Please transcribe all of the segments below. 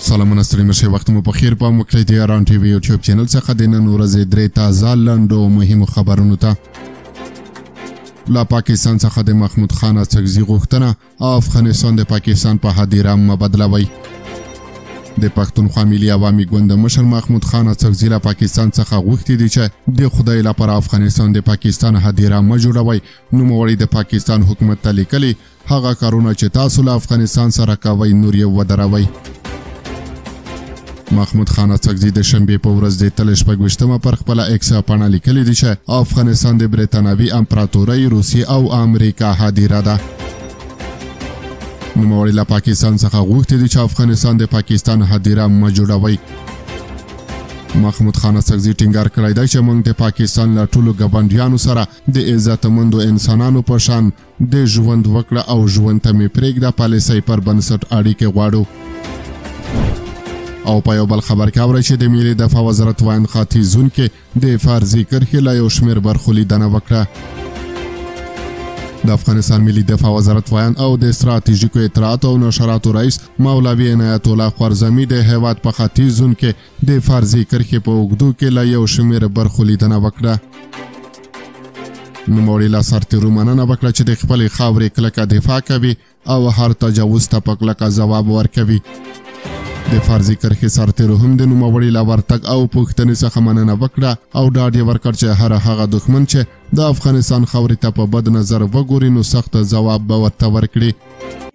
سلامونه ستړي مشه وخت مو په خیر. پام وکړئ د ایران ټي وي یوټیوب چینل څخه د نن ورځې درې تازه لنډو مهمو خبرونو ته. له پاکستان څخه د محمود خان اڅکزي غوښتنه، افغانستان د پاکستان په هدیره مه بدلوئ. د پښتونخوا ملي عوامي ګوند مشر محمود خان اڅکزي له پاکستان څخه غوښتي دي چې د خدای لپاره افغانستان د پاکستان هدیره مه جوړوئ. نوموړي د پاکستان حکومت ته لیکلي، هغه کارونه چې تاسو له افغانستان سره کوئ نور یې ودروئ. محمود خان اڅکزي د شنبې په ورځ د تلې 26مه پر خپله ایکس پاڼه لیکلي دي چې افغانستان د برېتانوي امپراتورۍ، روسیې او امریکا هدیره ده. نوموړي له پاکستان څخه غوښتي دي چې افغانستان د پاکستان هدیره مه جوړوئ. محمود خان اڅکزي ټینګار کړی دی چې موږ د پاکستان له ټولو ګاونډیانو سره د عزتمندو انسانانو په شان د ژوند وکړه او ژوند ته مې پرېږده پالیسۍ پر بنسټ اړیکې غواړو. او په یو بل خبر کې اورئ چې د ملي دفاع وزارت ویاند ختیځ زون کې د فرضي کرښې له یو شمېر برخو لیدنه وکړه. د افغانستان ملي دفاع وزارت ویاند او د ستراتیژیکو اطلاعاتو او نشراتو رئیس مولوي عنایت الله خوارزمي د هیواد په ختیځ زون کې د فرضي کرښې په اوږدو کې له یو شمېر برخو لیدنه وکړه. نوموړي له سرتېرو مننه وکړه چې د خپلې خاورې کلکه دفاع کوي او هر تجاوز ته په کلکه ځواب ورکوي. د فرضي کرښې سرتېرو هم د نوموړي له ورتګ او پوښتنې څخه مننه وکړه او ډاډ یې ورکړ چې هر هغه دښمن چې د افغانستان خاورې ته په بد نظر وګوري نو سخت ځواب به ورته ورکړي.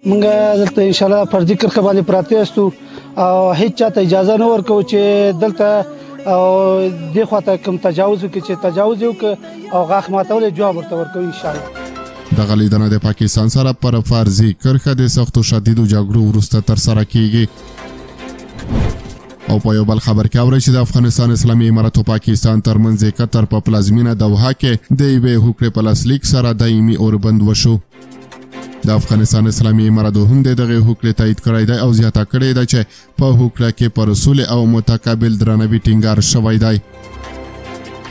موږ دلته ان شاء الله فرضي کرښه باندې پراته یاستو او هیڅ چاته اجازه نه ورکوو چې دلته او دې خواته کوم تجاوز وکړي، چې تجاوز یې وکړي او غاښ ماتول یې جواب ورته ورکوو ان شاء الله. دغه لیدنه د پاکستان سره پر فرضي کرښه د سختو شدیدو جګړو وروسته ترسره کیږي. او په یو بل خبر کې اورئ چې د افغانستان اسلامي امارت او پاکستان ترمنځ د قطر په پلازمینه دوحه کې د یوې هوکړې په لاسلیک سره دایمي اوربند وشو. د افغانستان اسلامي امارت هم د دغې هوکړې تایید کړی دی او زیاته کړې ده چې په هوکړه کې پر سولې او متقابل درناوي ټینګار شوی دی.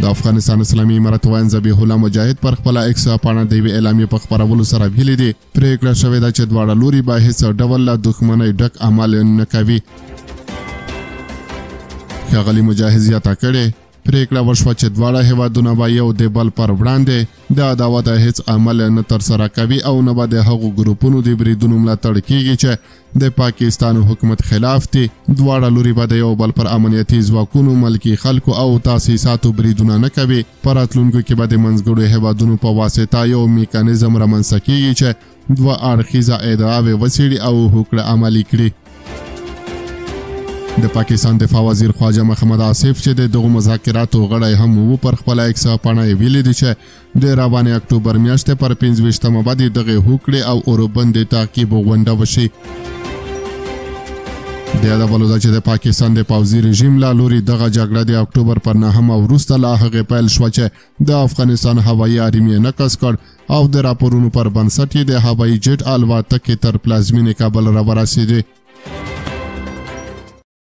د افغانستان اسلامي امارت ویاند ذبیح الله مجاهد پر خپله ایکس پاڼه د یوې اعلامیې په خپرولو سره ویلي دي، پرېکړه شوې ده چې دواړه لوري به هیڅ ډول له دښمنۍ ډک عمل نه کوي. ښاغلي مجاهد زیاته کړې، پرېکړه وشوه چې دواړه هیوادونه به یو د بل پر وړاندې د عداوت هیڅ عمل نه ترسره کوي او نه به د هغو ګروپونو د بریدونو ملاتړ کیږي چې د پاکستان حکومت خلاف دي. دواړه لوري به د یو بل پر امنیتي ځواکونو، ملکي خلکو او تاسیساتو بریدونه نه کوي. په راتلونکو کې به د منځګړو هیوادونو په واسطه یو میکانیزم رامنځته کیږي چې دوه اړخیزه ادعاوې وڅېړي او هوکړه عملي کړي. د پاکستان دفاع وزیر خواجه محمد آصف چې د دغو مذاکراتو غړی هم و، پر خپله ایکس پاڼه یې ویلي دي چې د روانې اکټوبر میاشتې پر 25مه به د دغې هوکړې او اوربند د تعقیب غونډه وشي. د یادولو ده چې د پاکستان د پوځي رژیم له لوري دغه جګړه د اکټوبر پر 9مه وروسته له هغې پیل شوه چې د افغانستان هوایي حریم یې نقض کړ او د راپورونو پر بنسټ یې د هوایي جټ الوتکې تر پلازمینې کابل راورسېدې.